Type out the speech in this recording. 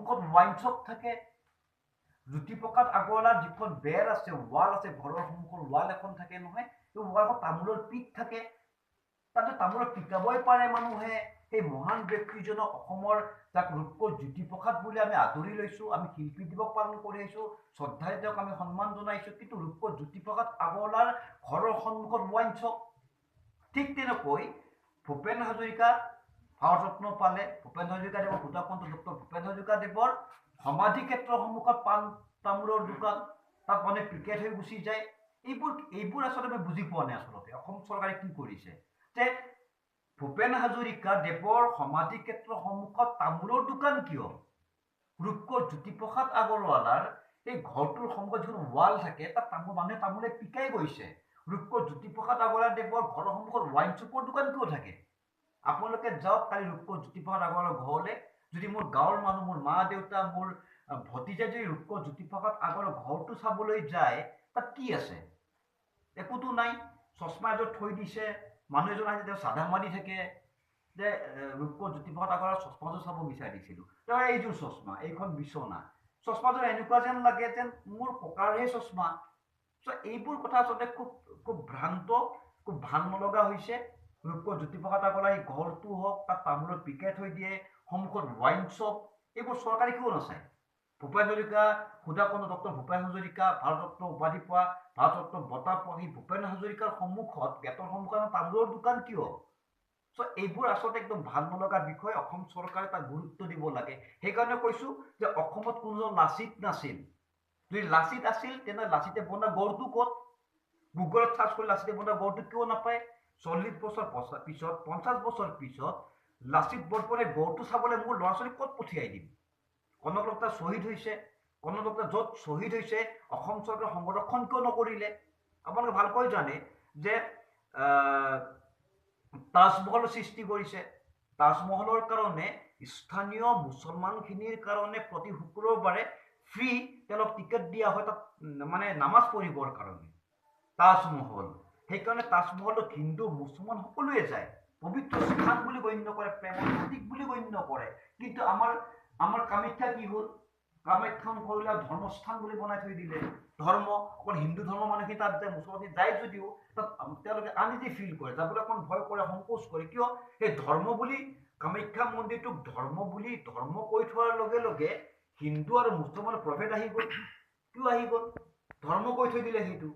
সন্মুখত wine shop থাকে। জ্যোতিপ্ৰসাদ আগৰৱালাৰ যিখন বেৰ আছে, ৱাল আছে, ঘৰৰ সন্মুখৰ ৱাল এখন থাকে নহয়, সেই ৱালখন তামোলৰ পিক থাকে, তাতে তামোলৰ পিকাবই পাৰে মানুহে। সেই মহান ব্যক্তিজনক অসমৰ, যাক ৰূপকোঁৱৰ জ্যোতিপ্ৰসাদ বুলি আমি আদৰি লৈছোঁ, আমি শিল্পী দিৱস পালন কৰি আহিছোঁ, শ্ৰদ্ধাৰে তেওঁক আমি সন্মান জনাইছোঁ, কিন্তু ৰূপকোঁৱৰ জ্যোতিপ্ৰসাদ আগৰৱালাৰ ঘৰৰ সন্মুখত ৱাইন শ্বপ। ঠিক তেনেকৈ ভূপেন হাজৰিকা ভাৰতৰত্ন পালে, ভূপেন হাজৰিকাদেৱৰ সুধাকণ্ঠ ডক্টৰ ভূপেন হাজৰিকাদেৱৰ সমাধি ক্ষেত্ৰৰ সন্মুখত পাণ তামোলৰ দোকান, তাত মানুহে পিকেট হৈ গুচি যায়। এইবোৰ আচলতে মই বুজি পোৱা নাই আচলতে অসম চৰকাৰে কি কৰিছে যে ভূপেন হাজৰিকা দেৱৰ সমাধি ক্ষেত্ৰৰ সন্মুখত তামোলৰ দোকান কিয়? ৰূপকোঁৱৰ জ্যোতিপ্ৰসাদ আগৰৱালাৰ এই ঘৰটোৰ সন্মুখত যিখন ৱাল থাকে, তাত তামোল মানুহে তামোলে পিকাই গৈছে। ৰূপকোঁৱৰ জ্যোতিপ্ৰসাদ আগৰৱালা দেৱৰ ঘৰৰ সন্মুখত ৱাইন শ্বপৰ দোকান কিয় থাকে? আপোনালোকে যাওক কালি ৰূপকোঁৱৰ জ্যোতিপ্ৰসাদ আগৰৱালাৰ ঘৰলৈ। যদি মোৰ গাঁৱৰ মানুহ, মোৰ মা দেউতা, মোৰ ভতিজা যদি ৰূপকোঁৱৰ জ্যোতিপ্ৰসাদ আগৰৱালাৰ ঘৰটো চাবলৈ যায়, তাত কি আছে? একোতো নাই। চশমা এযোৰ থৈ দিছে, মানুহ এজন আহিছে, তেওঁ চাধা মাৰি থাকে যে ৰূপকোঁৱৰ জ্যোতিপ্ৰসাদ আগৰৱালাৰ চশমাযোৰ চাব বিচাৰিছিলোঁ। তেওঁ এইযোৰ চশমা, এইখন বিচনা, চশমাযোৰ এনেকুৱা যেন লাগে যেন মোৰ ককাৰহে চশমা। চ' এইবোৰ কথা আচলতে খুব খুব ভ্ৰান্ত, খুব ভাল নলগা হৈছে। ৰূপকোঁৱৰ জ্যোতিপ্ৰসাদ আগৰৱালাৰ সেই ঘৰটো হওক, তাত তামোলৰ পিকে থৈ দিয়ে, সন্মুখত ৱাইন শ্বপ, এইবোৰ চৰকাৰে কিয় নাচায়? ভূপেন হাজৰিকা, সুধাকণ্ঠ ডক্টৰ ভূপেন হাজৰিকা, ভাৰতৰত্ন উপাধি পোৱা, ভাৰতৰত্ন বঁটা পোৱা সেই ভূপেন হাজৰিকাৰ সন্মুখত, গেটৰ সন্মুখত তামোলৰ দোকান কিয়? চ' এইবোৰ আচলতে একদম ভাল নলগা বিষয়। অসম চৰকাৰে তাক গুৰুত্ব দিব লাগে। সেইকাৰণে কৈছোঁ যে অসমত কোনোজন লাচিত নাছিল। যদি লাচিত আছিল, তেনেহ'লে লাচিতে বনোৱা গড়টো ক'ত? গুগলত চাৰ্চ কৰি লাচিতে বনোৱা গড়টো কিয় নাপায়? 40 বছৰ পিছত, 50 বছৰ পিছত লাচিত বৰফুকনে গড়টো চাবলৈ মোৰ ল'ৰা ছোৱালীক ক'ত পঠিয়াই দিম? কনকলতা শ্বহীদ হৈছে, কনকলতা য'ত শ্বহীদ হৈছে অসম চৰকাৰে সংৰক্ষণ কিয় নকৰিলে? আপোনালোকে ভালকৈ জানে যে তাজমহল সৃষ্টি কৰিছে। তাজমহলৰ কাৰণে স্থানীয় মুছলমানখিনিৰ কাৰণে প্ৰতি শুক্ৰবাৰে ফ্ৰী তেওঁলোক টিকেট দিয়া হয় তাত, মানে নামাজ পঢ়িবৰ কাৰণে তাজমহল। সেইকাৰণে তাজমহলত হিন্দু মুছলমান সকলোৱে যায়, পবিত্ৰ স্থান বুলি গণ্য কৰে, প্ৰেমৰ প্ৰতীক বুলি গণ্য কৰে। কিন্তু আমাৰ কামাখ্যা কি হ'ল? কামাখ্যাখন কৰিলে ধৰ্মস্থান বুলি বনাই থৈ দিলে। ধৰ্ম অকল হিন্দু ধৰ্মৰ মানুহখিনি তাত যায়, মুছলমানখিনি যায় যদিও তাত তেওঁলোকে আনইজি ফিল কৰে, যাবলৈ অকণ ভয় কৰে, সংকোচ কৰে। কিয়? সেই ধৰ্ম বুলি কামাখ্যা মন্দিৰটোক ধৰ্ম বুলি ধৰ্ম কৈ থোৱাৰ লগে লগে হিন্দু আৰু মুছলমানৰ প্ৰভেদ আহি গ'ল। কিয় আহি গ'ল? ধৰ্ম কৈ থৈ দিলে সেইটো।